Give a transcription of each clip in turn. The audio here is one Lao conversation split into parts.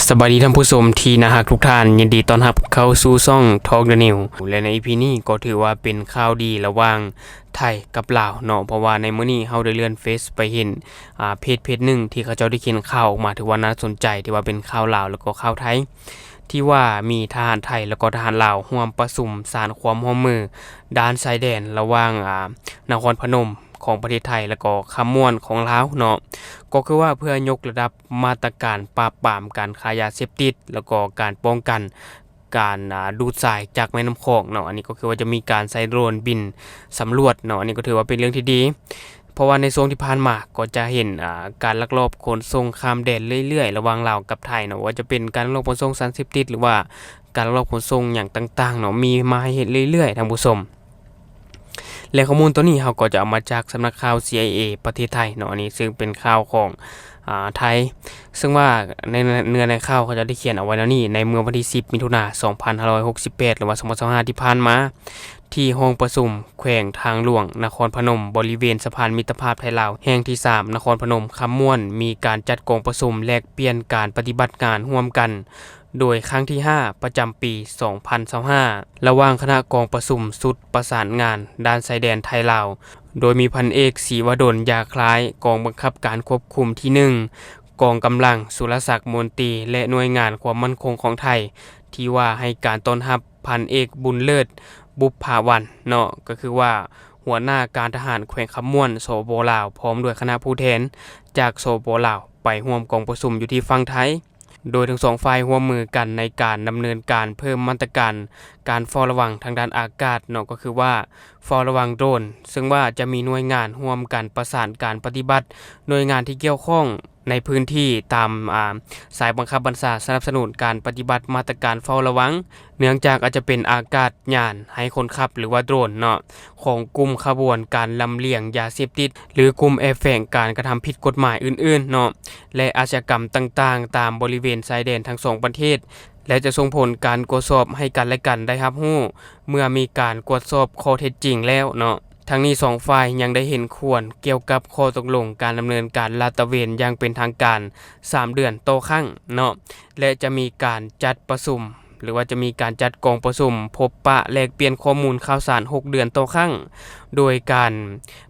ສະບາຍດີທ່ານຜູ້ຊົມທີ່ໜ້າຮັກທຸກທ່ານ, ຍິນດີຕ້ອນຮັບເຂົ້າສູ່ຊ່ອງ Talk the News ແລະ ໃນ ອີ ພີ ນີ້ກໍຖືວ່າເປັນຂ່າວດີລະຫວ່າງໄທກັບລາວເນາະ, ເພາະວ່າໃນມື້ນີ້ເຮົາໄດ້ເລື່ອນເຟສໄປເຫັນ ອາ ເພຈເພຈໜຶ່ງທີ່ເຂົາເຈົ້າໄດ້ຂຽນຂ່າວອອກມາ ຖືວ່າໜ້າສົນໃຈ ທີ່ວ່າເປັນຂ່າວລາວ ແລ້ວກໍຂ່າວໄທ ທີ່ວ່າມີທະຫານໄທ ແລ້ວກໍທະຫານລາວຮ່ວມປະຊຸມສານຄວາມຮ່ວມມືດ້ານຊາຍແດນລະຫວ່າງ ອາ ນະຄອນພະນົມຂອງປະເທດໄທ ແລ້ວກໍຄຳມ່ວນຂອງລາວເນາະ, ກໍຄືວ່າເພື່ອຍົກລະດັບ ມາດຕະການປາບປາມການຄ້າຢາເສບຕິດ ແລ້ວກໍການປ້ອງກັນການ ອາ ດູດຊາຍຈາກແມ່ນ້ຳຂອງເນາະ. ອັນນີ້ກໍຄືວ່າຈະມີການໃຊ້ໂດຣນບິນສຳຫຼວດເນາະ, ອັນນີ້ກໍຖືວ່າເປັນເລື່ອງທີ່ດີ ເພາະວ່າໃນຊ່ວງທີ່ຜ່ານມາກໍຈະເຫັນ ອາ ການລັກລອບຂົນສົ່ງຂ້າມແດນເລື້ອຍໆ ລະຫວ່າງລາວກັບໄທເນາະ, ບໍ່ວ່າຈະເປັນການລັກລອບຂົນສົ່ງສານເສບຕິດ ຫຼືວ່າການລັກລອບຂົນສົ່ງຫຍັງຕ່າງໆເນາະ ມີມາໃຫ້ເຫັນເລື້ອຍໆ ທ່ານຜູ້ຊົມ. ແລະ ຂໍ້ມູນໂຕນີ້ເຮົາກໍຈະເອົາມາຈາກສຳນັກຂ່າວ ຊີໄອເອ ປະເທດໄທເນາະ, ອັນນີ້ເຊິ່ງເປັນຂ່າວຂອງ ອາ ໄທ, ເຊິ່ງວ່າໃນເນື້ອໃນຂ່າວເຂົາເຈົ້າໄດ້ຂຽນເອົາໄວ້ແນວນີ້, ໃນເມື່ອວັນທີສິບ ມິຖຸນາ ສອງພັນຫ້າຮ້ອຍຫົກສິບແປດ ຫຼືວ່າ ສອງພັນຊາວຫ້າ ທີ່ຜ່ານມາ, ທີ່ຫ້ອງປະຊຸມແຂວງທາງຫຼວງນະຄອນພະນົມ ບໍລິເວນສະພານມິດຕະພາບໄທລາວແຫ່ງທີສາມ ນະຄອນພະນົມຄຳມ່ວນ ມີການຈັດກອງປະຊຸມແລກປ່ຽນການປະຕິບັດງານຮ່ວມກັນ ໂດຍຄັ້ງທີຫ້າ ປະຈຳປີສອງພັນຊາວຫ້າ ລະຫວ່າງຄະນະກອງປະຊຸມຊຸດປະສານງານດ້ານຊາຍແດນໄທລາວ, ໂດຍມີພັນເອກ ສີວະດົນ ຢາຄລາຍ ກອງບັງຄັບການຄວບຄຸມທີໜຶ່ງ ກອງກຳລັງສຸລະສັກ ມົນຕີ ແລະ ໜ່ວຍງານຄວາມໝັ້ນຄົງຂອງໄທ ທີ່ວ່າໃຫ້ການຕ້ອນຮັບພັນເອກ ບຸນເລີດ ບຸບພາວັນ ເນາະ, ກໍຄືວ່າຫົວໜ້າການທະຫານແຂວງຄຳມ່ວນ ສປປ ລາວ ພ້ອມດ້ວຍຄະນະຜູ້ແທນຈາກ ສປປ ລາວ ໄປຮ່ວມກອງປະຊຸມຢູ່ທີ່ຝັ່ງໄທ. ໂດຍທັງສອງຝ່າຍຮ່ວມມືກັນໃນການດຳເນີນການເພີ່ມມາດຕະການການເຝົ້າລະວັງທາງດ້ານອາກາດເນາະ, ກໍຄືວ່າເຝົ້າລະວັງໂດຣນ, ເຊິ່ງວ່າຈະມີໜ່ວຍງານຮ່ວມກັນປະສານການປະຕິບັດ, ໜ່ວຍງານທີ່ກ່ຽວຂ້ອງໃນພື້ນທີ່ຕາມ ອາ ສາຍບັງຄັບບັນຊາສະໜັບສະໜູນການປະຕິບັດມາດຕະການເຝົ້າລະວັງ, ເນື່ອງຈາກອາດຈະເປັນອາກາດຍານໃຫ້ຄົນຂັບ ຫຼືວ່າໂດຣນເນາະ ຂອງກຸ່ມຂະບວນການລຳລຽງຢາເສບຕິດ ຫຼື ກຸ່ມແອບແຝງການກະທຳຜິດກົດໝາຍອື່ນໆເນາະ ແລະ ອາຊະຍາກຳຕ່າງໆ ຕາມບໍລິເວນຊາຍແດນທັງສອງປະເທດ ແລະ ຈະສົ່ງຜົນການກວດສອບໃຫ້ກັນແລະກັນໄດ້ຮັບຮູ້ ເມື່ອມີການກວດສອບຂໍ້ເທັດຈິງແລ້ວເນາະ. ທັງນີ້ສອງຝ່າຍຍັງໄດ້ເຫັນຄວນກ່ຽວກັບຂໍ້ຕົກລົງການດຳເນີນການລາດຕະເວນຢ່າງເປັນທາງການສາມເດືອນຕໍ່ຄັ້ງເນາະ ແລະ ຈະມີການຈັດປະຊຸມ ຫຼືວ່າຈະມີການຈັດກອງປະຊຸມພົບປະແລກປ່ຽນຂໍ້ມູນຂ່າວສານຫົກເດືອນຕໍ່ຄັ້ງ ໂດຍການ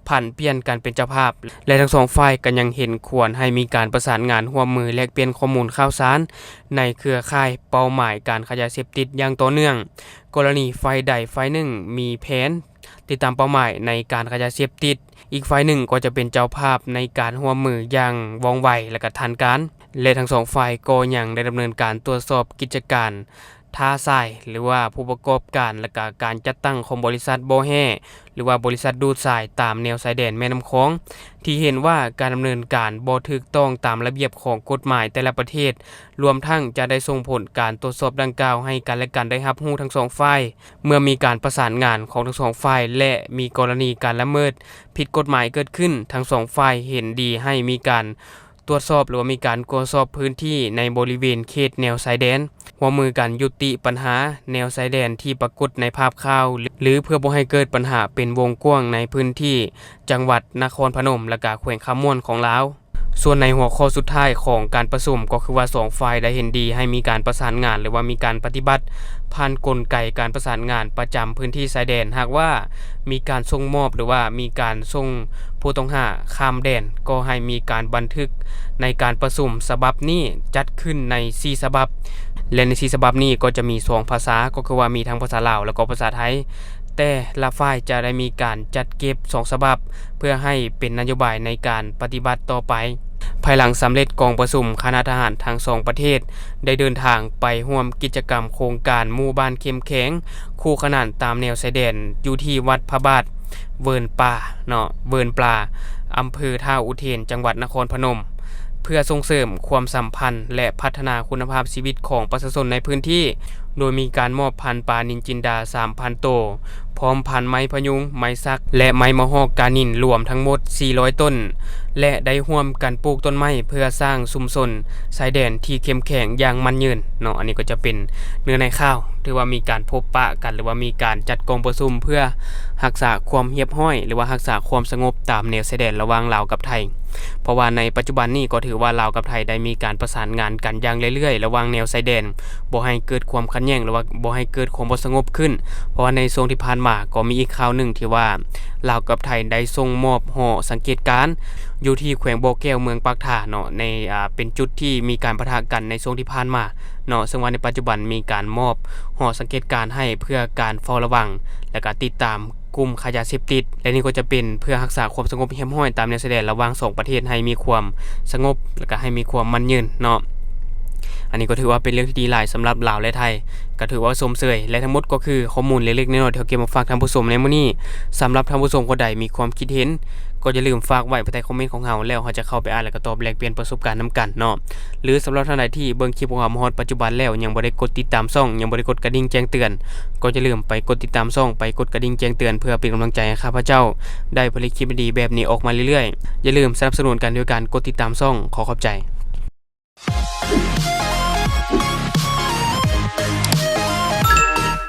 ຜັນປ່ຽນກັນເປັນເຈົ້າພາບ ແລະ ທັງສອງຝ່າຍກໍຍັງເຫັນຄວນໃຫ້ມີການປະສານງານຮ່ວມມືແລກປ່ຽນຂໍ້ມູນຂ່າວສານໃນເຄືອຂ່າຍເປົ້າໝາຍການຄ້າຢາເສບຕິດຢ່າງຕໍ່ເນື່ອງ. ກໍລະນີຝ່າຍໃດຝ່າຍໜຶ່ງມີແຜນ ຕິດຕາມເປົ້າໝາຍໃນການຄ້າຢາເສບຕິດ, ອີກຝ່າຍໜຶ່ງກໍຈະເປັນເຈົ້າພາບໃນການຮ່ວມມືຢ່າງວ່ອງໄວ ແລະ ກະທັນການ ແລະ ທັງສອງຝ່າຍກໍຍັງໄດ້ດຳເນີນການຕວດສອບກິດຈະການທ່າຊາຍ ຫຼືວ່າຜູ້ປະກອບການ ແລະ ກະການຈັດຕັ້ງຂອງບໍລິສັດບໍ່ແຮ່ ຫຼືວ່າບໍລິສັດດູດຊາຍຕາມແນວຊາຍແດນແມ່ນ້ຳຂອງ ທີ່ເຫັນວ່າການດຳເນີນການບໍ່ຖືກຕ້ອງຕາມລະບຽບຂອງກົດໝາຍແຕ່ລະປະເທດ, ລວມທັງຈະໄດ້ສົ່ງຜົນການຕວດສອບດັ່ງກ່າວໃຫ້ກັນ ແລະ ກັນໄດ້ຮັບຮູ້ທັງສອງຝ່າຍ ເມື່ອມີການປະສານງານຂອງທັງສອງຝ່າຍ ແລະ ມີກໍລະນີການລະເມີດຜິດກົດໝາຍເກີດຂຶ້ນ, ທັງສອງຝ່າຍເຫັນດີໃຫ້ມີການຕວດສອບ ຫຼືວ່າມີການກວດສອບພື້ນທີ່ໃນບໍລິເວນເຂດແນວຊາຍແດນ, ຮ່ວມມືກັນຍຸຕິບັນຫາແນວຊາຍແດນທີ່ປາກົດໃນພາບຂ່າວ ຫຼື ເພື່ອບໍ່ໃຫ້ເກີດບັນຫາເປັນວົງກວ້າງໃນພື້ນທີ່ຈັງຫວັດນະຄອນພະນົມ ແລະ ກະແຂວງຄຳມ່ວນຂອງລາວ. ສ່ວນໃນຫົວຂໍ້ສຸດທ້າຍຂອງການປະຊຸມ ກໍຄືວ່າສອງຝ່າຍໄດ້ເຫັນດີໃຫ້ມີການປະສານງານ ຫຼືວ່າມີການປະຕິບັດຜ່ານກົນໄກການປະສານງານປະຈຳພື້ນທີ່ຊາຍແດນ. ຫາກວ່າມີການສົ່ງມອບ ຫຼືວ່າມີການສົ່ງຜູ້ຕ້ອງຫາຂ້າມແດນ ກໍໃຫ້ມີການບັນທຶກໃນການປະຊຸມສະບັບນີ້ ຈັດຂຶ້ນໃນສີ່ສະບັບ ແລະ ໃນສີ່ສະບັບນີ້ກໍຈະມີສອງພາສາ ກໍຄືວ່າມີທັງພາສາລາວ ແລະ ກໍພາສາໄທ. ແຕ່ລະຝ່າຍຈະໄດ້ມີການຈັດເກັບສອງສະບັບ ເພື່ອໃຫ້ເປັນນະໂຍບາຍໃນການປະຕິບັດຕໍ່ໄປ. ພາຍຫຼັງສຳເລັດກອງປະຊຸມ, ຄະນະທະຫານທັງສອງປະເທດໄດ້ເດີນທາງໄປຮ່ວມກິດຈະກຳໂຄງການໝູ່ບ້ານເຂັ້ມແຂງຄູ່ຂະໜານຕາມແນວຊາຍແດນ ຢູ່ທີ່ວັດພະບາດເວີນປາເນາະ, ເວີນປາ, ອຳເພີທ່າອຸເທນ, ຈັງຫວັດນະຄອນພະນົມ. ເພື່ອສົ່ງເສີມຄວາມສຳພັນ ແລະ ພັດທະນາຄຸນນະພາບຊີວິດຂອງປະຊາຊົນໃນພື້ນທີ່, ໂດຍມີການມອບພັນປານິນຈິນດາສາມພັນໂຕ, ເ ພ້ອມພັນໄມ້ພະຍຸງ, ໄມ້ສັກ ແລະ ໄມ້ມະຮອກການິນ ລວມທັງໝົດສີ່ຮ້ອຍຕົ້ນ ແລະ ໄດ້ຮ່ວມກັນປູກຕົ້ນໄມ້ເພື່ອສ້າງຊຸມຊົນຊາຍແດນທີ່ເຂັ້ມແຂງຢ່າງໝັ້ນຍືນເນາະ. ອັນນີ້ກໍຈະເປັນເນື້ອໃນຂ່າວ ຖືວ່າມີການພົບປະກັນ ຫຼືວ່າມີການຈັດກອງປະຊຸມເພື່ອຮັກສາຄວາມຮຽບຮ້ອຍ ຫຼືວ່າຮັກສາຄວາມສະຫງົບຕາມແນວຊາຍແດນລະຫວ່າງລາວກັບໄທ. ເພາະວ່າໃນປັດຈຸບັນນີ້ກໍຖືວ່າລາວກັບໄທໄດ້ມີການປະສານງານກັນຢ່າງເລື້ອຍໆ ລະຫວ່າງແນວຊາຍແດນ ບໍ່ໃຫ້ເກີດຄວາມຂັດແຍ່ງ ຫຼືວ່າບໍ່ໃຫ້ເກີດຄວາມບໍ່ສະຫງົບຂຶ້ນ. ເພາະວ່າໃນຊ່ວງທີ່ຜ່ານມາກໍມີອີກຂ່າວໜຶ່ງທີ່ວ່າລາວກັບໄທໄດ້ສົ່ງມອບຫໍສັງເກດການຢູ່ທີ່ແຂວງບໍ່ແກ້ວ ເມືອງປາກທາເນາະ ໃນ ອ່າ ເປັນຈຸດທີ່ມີການປະທະກັນໃນຊ່ວງທີ່ຜ່ານມາເນາະ. ເຊິ່ງວ່າໃນປັດຈຸບັນມີການມອບຫໍສັງເກດການໃຫ້ເພື່ອການເຝົ້າລະວັງ ແລະ ກະຕິດຕາມ ກຸ່ມຄ້າຢາເສບຕິດ ແລະ ນີ້ກໍຈະເປັນເພື່ອຮັກສາຄວາມສະຫງົບຮຽບຮ້ອຍຕາມແນວຊາຍແດນລະຫວ່າງສອງປະເທດໃຫ້ມີຄວາມສະຫງົບ ແລະ ກະໃຫ້ມີຄວາມໝັ້ນຍືນເນາະ. ອັນນີ້ກໍຖືວ່າເປັນເລື່ອງທີ່ດີຫຼາຍສຳລັບລາວ ແລະ ໄທ ກໍຖືວ່າຊົມເຊີຍ ແລະ ທັງໝົດກໍຄືຂໍ້ມູນເລັກໆນ້ອຍໆທີ່ເຮົາເກັບມາຝາກທ່ານຜູ້ຊົມໃນມື້ນີ້. ສຳລັບທ່ານຜູ້ຊົມຄົນໃດມີຄວາມຄິດເຫັນ ກໍຢ່າລືມຝາກໄວ້ພາຍໃຕ້ຄອມເມັນຂອງເຮົາ ແລ້ວເຮົາຈະເຂົ້າໄປອ່ານ ແລະ ກໍຕອບແລກປ່ຽນປະສົບການນຳກັນເນາະ. ຫຼື ສຳລັບທ່ານໃດທີ່ເບິ່ງຄລິບຂອງເຮົາມາຮອດປັດຈຸບັນແລ້ວ ຍັງບໍ່ໄດ້ກົດຕິດຕາມຊ່ອງ ຍັງບໍ່ໄດ້ກົດກະດິ່ງແຈ້ງເຕືອນ ກໍຢ່າລືມໄປກົດຕິດຕາມຊ່ອງ ໄປກົດກະດິ່ງແຈ້ງເຕືອນ ເພື່ອເປັນກຳລັງໃຈໃຫ້ຂ້າພະເຈົ້າໄດ້ຜະລິດຄລິບດີໆແບບນີ້ອອກມາເລື້ອຍໆ. ຢ່າລືມສະໜັບສະໜູນກັນໂດຍການກົດຕິດຕາມຊ່ອງ. ຂໍຂອບໃຈ.